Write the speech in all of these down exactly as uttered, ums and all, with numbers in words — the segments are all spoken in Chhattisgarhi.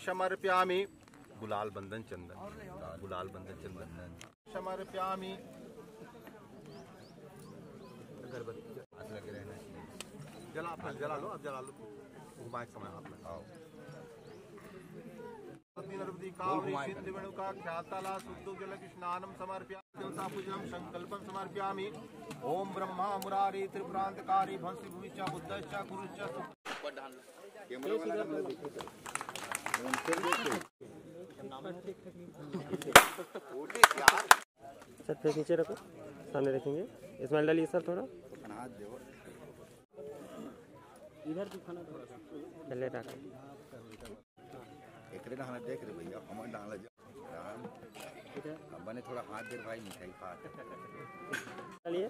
समर्पयामि। गुलाल बंदन चंदन, गुलाल बंदन चंदन समर्पयामि। अगरबत्ती हाथ लगे रहना चाहिए। जला, आप जला लो, आप जला लो। घुमाए समय हाथ में। आओ। सिंधु वेणुका ख्याताला शुद्धो जल स्नानं समर्पयामि। देवता पूजनं संकल्पं समर्पयामि। ओम ब्रह्मा मुरारी त्रिपुरांतकारी भंसी भूमिश्च बुद्धश्च गुरुश्च सुख। सर, फिर नीचे रखो, सामने देखेंगे। स्माइल डालिए सर थोड़ा। इधर दिखाना थोड़ा सा। पहले रख। एकरे डाहना देख रे भैया, हमर डाहना जा। राम, अब बने थोड़ा हाथ दे भाई, मिठाई खा। चलिए।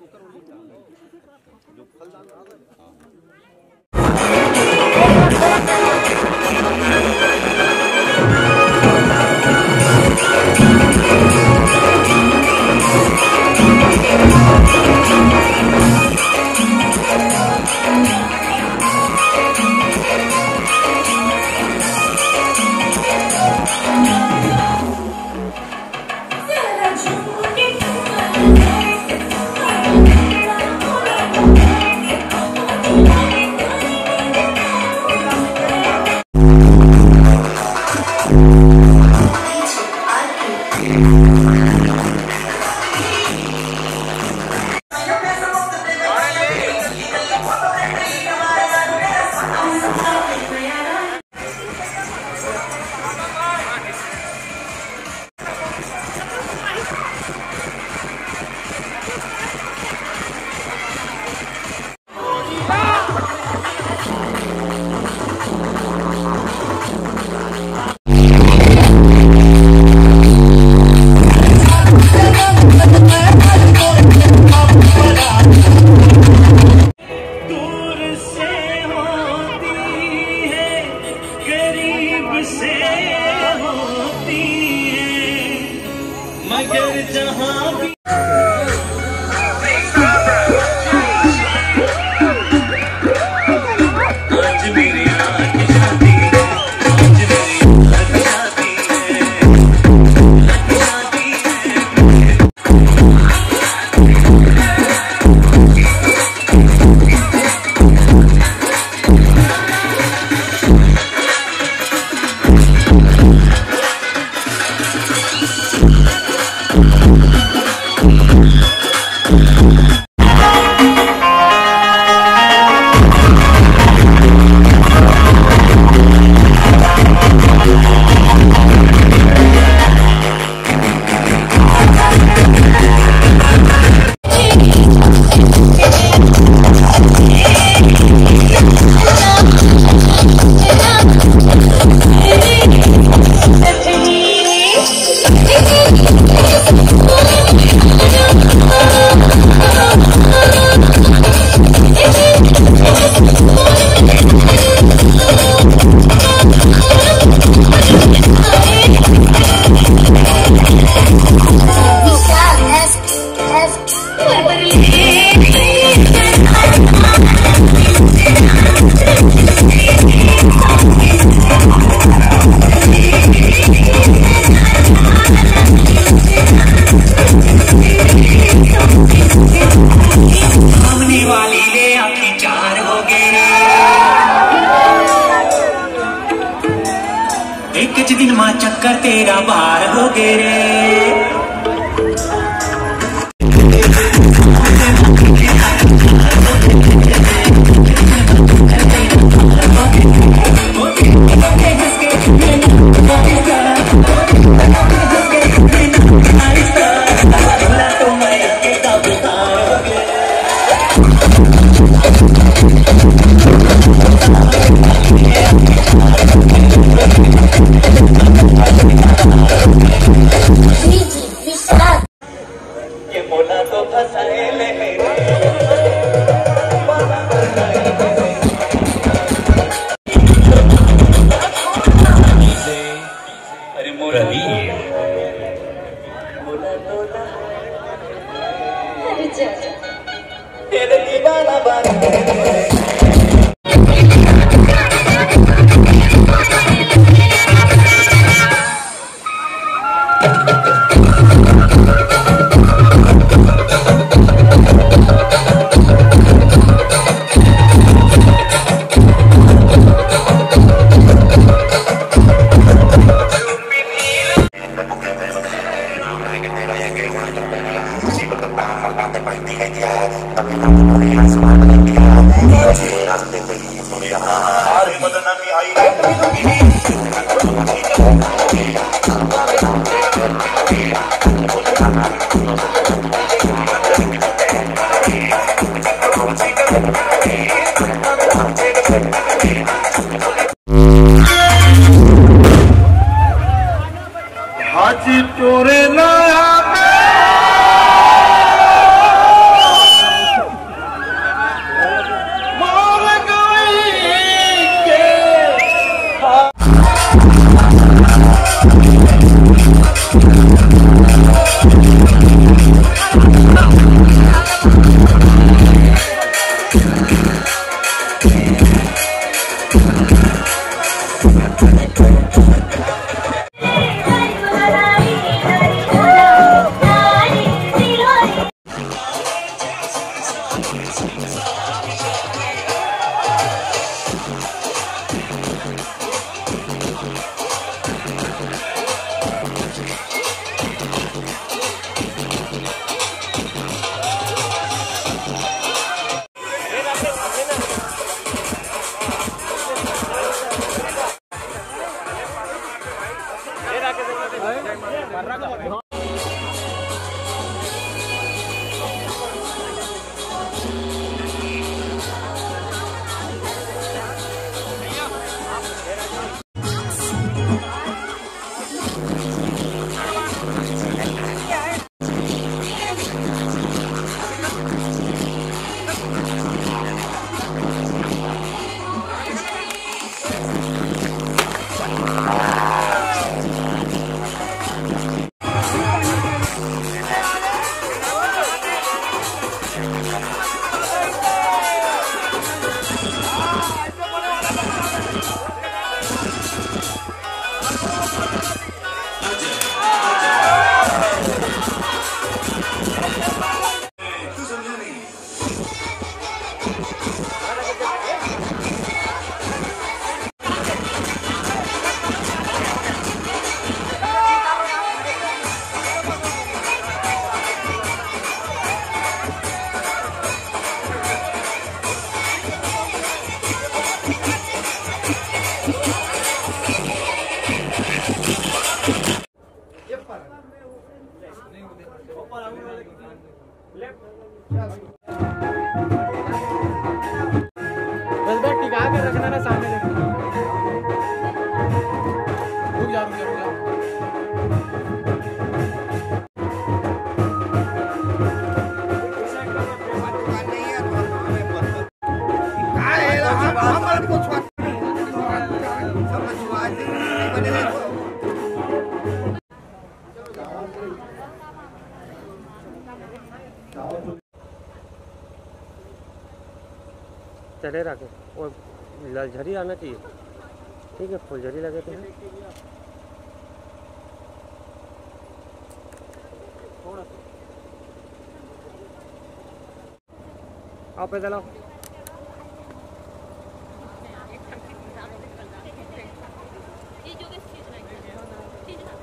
दूर से होती है, करीब से होती है, मगर जहाँ भी तेरे दीवाना बना। हाजी टोरे ना आवे। बस, बस, टिका के रखना ना, सामने देखना। रुक जा, रुक जा, रुक जा। चले रखे, वो ललझरी आना चाहिए। ठीक है, फुलझरी लगे थे। आओ, पैदल आओ।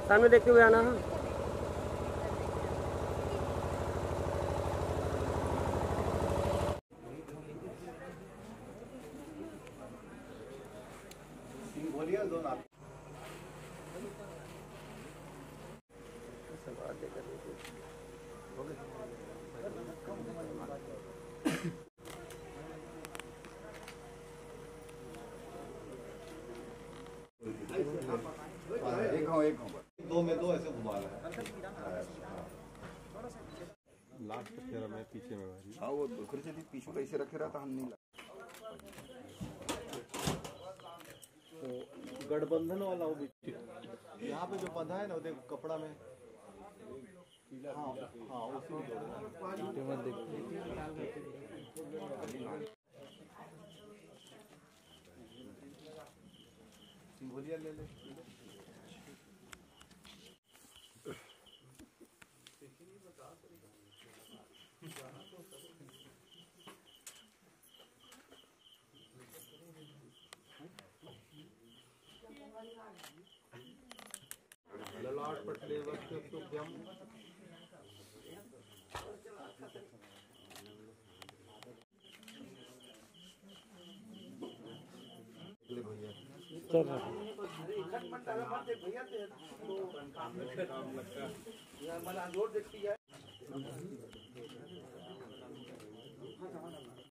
सामने देखते हुए आना है। एक हो, एक हो। दो में दो ऐसे घुमा रहा है। लास्ट तेरा मैं पीछे में भारी। हाँ, वो दूसरे से भी पीछू कैसे रखे रहा था, हम नहीं। तो गठबंधन वाला वो भी यहाँ पे जो बंधा है ना, वो देख कपड़ा में। हाँ, हाँ, उसमें कीमत देखिए। सिंघोलिया ले ले। ललाट पटले वक्ष तुभ्यम। चल रहा है।